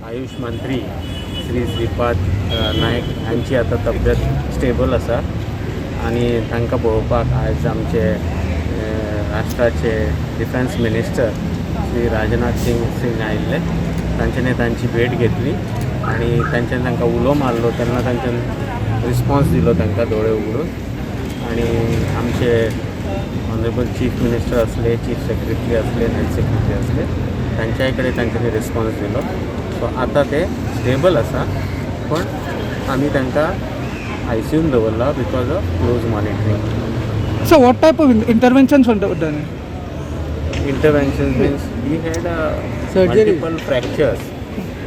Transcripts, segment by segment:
आयुष मंत्री श्री श्रीपाद नायक हांची आतां तब्येत स्टेबल आसा आनी तांकां पळोवपाक आयज आमचे राष्ट्राचे डिफेन्स मिनिस्टर श्री राजनाथ सिंग सिंग आयिल्ले. तांच्यानी तांची भेट घेतली आनी तांच्यानी तांकां उलो मारलो तेन्ना तांच्यान रिस्पॉन्स दिलो तांकां दोळे उगडून. आनी आमचे ऑनरेबल चीफ मिनिस्टर असले, चीफ सेक्रेटरी असले, हेल्थ सेक्रेटरी असले, तांच्याय कडेन तांच्यांनी रिस्पॉन्स दिलो. सो आतां ते स्टेबल आसा, पण आमी तांकां आयसीयून दवरला because of close monitoring. So what type of interventions were done? Interventions means he had Surgery. Multiple fractures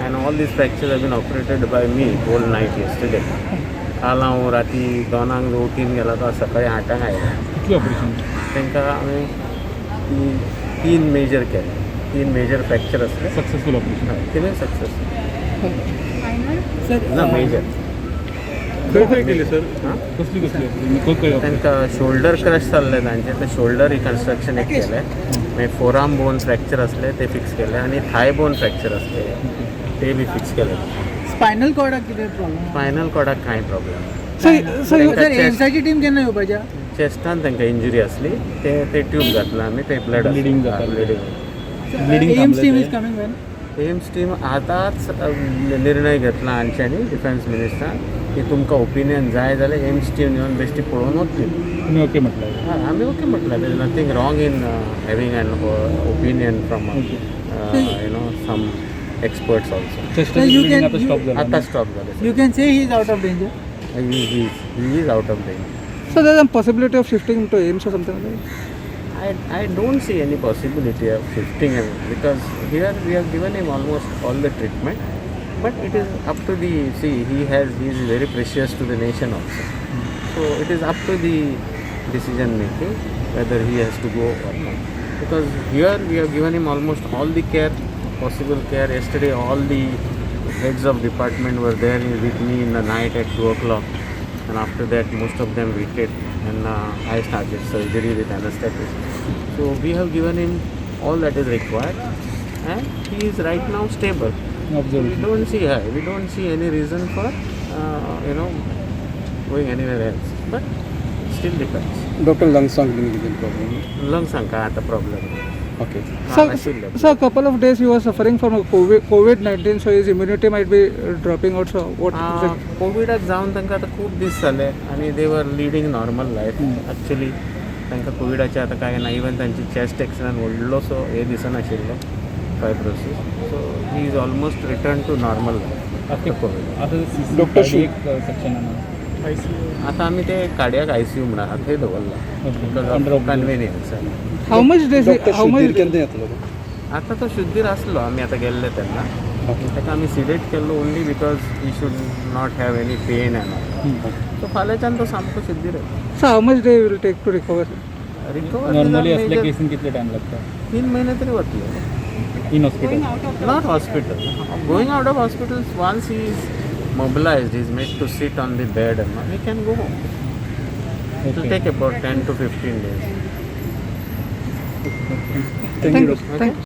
and all these fractures have been operated by me whole night yesterday. काल हांव राती 2 जो उठीन गेला तो सकाळी 8 आंक आयला. कितली ऑपरेशन? तांकां हांवें तीन मेजर केले, तीन मेजर फ्रॅक्चर आसले. Successful operation? केले सक्सेस. सर, ना, मेजर. खंय खंय केले सर? हां. कसली कसली ऑपरेशन, खंय खंय operation? तांकां शोल्डर क्रश जाल्लें तांचें, ते शोल्डर रिकन्स्ट्रक्शन एक केलें. मागीर फोरआर्म बोन फ्रॅक्चर आसले ते फिक्स केले आनी थाय बोन फ्रॅक्चर आसले ते बी फिक्स केले. स्पायनल कॉर्डाक कितें प्रॉब्लम? स्पायनल कॉर्डाक कांय प्रॉब्लेम. सर, तांकां सर, एम्साची टीम केन्ना येवपाच्या? चेस्टान तांकां इंजुरी आसली, ते ते ट्यूब घातला आमी, ते ब्लड Bleeding जातालें. ब्लिडींग. Bleeding AIIMS team थांबलें is ते? Coming when? AIIMS team आतांच निर्णय घेतला हांच्यांनी, डिफेन्स मिनिस्टरान, की तुमकां ओपिनियन जाय जाल्यार एम्स टीम येवन बेश्टी पळोवन वतली. तुम्ही ओके म्हटलं? हय, आमी ओके म्हटलें. There is nothing wrong in having an opinion from some experts also. Chest Sir, you bleeding can- आता स्टॉप झालं? आतां स्टॉप जालें. You can say he is out of danger? He is out of danger. So there's a possibility of shifting to AIIMS or something like that? I don't see any possibility of shifting him because here we have given him almost all the treatment. But it is up to the, see, he is very precious to the nation also. So it is up to the decision making whether he has to go or not. Because here we have given him almost all the care, possible care. Yesterday all the heads of department were there with me in the night at 2 o'clock, and after that most of them waited and I started surgery with anesthetist. So we have given him all that is required and he is right now stable. We observation. don't see any reason for going anywhere else, but still depends. Doctor, लंग्सांक बीन कितें problem? लंग्सांक आतां problem. Okay. Sir, sir, a couple of days he was suffering from a COVID-19, so his immunity might be dropping out. So what? कोविडाक जावन तांकां आतां खूब दीस जाले आनी they were leading normal life actually. तांकां कोविडाचें आतां कांय ना. इवन तांची चेस्ट एक्सरेन व्हडलोसो हे दिसनाशिल्लो fibrosis, so he is almost return to normal life after Covid. आता Doctor, एक सेक्शन आहे. आतां आमी ते कार्डियाक आयसीयू म्हणून आहा थंय दवरला because Under of observation. Convenience. How much days? Doctor, How शुद्धीर much? केन्ना येतलो? आतां तो शुद्धीर आसलो आमी आतां गेल्ले तेन्ना. ओके. ताका आमी सिडेट केल्लो only because he should not have any pain and all. So फाल्यांच्यान तो सामको शुद्धीर येता. So how much day will take to recover? Recover normally असल्या केसीन कितले टाइम लागता? 3 महिने तरी वतले. In hospital? Not hospital. Going out of hospitals, once he is mobilized, he is made to sit on the bed and all, he can go home. It will take about 10 to 15 days. Thank you. Thank you.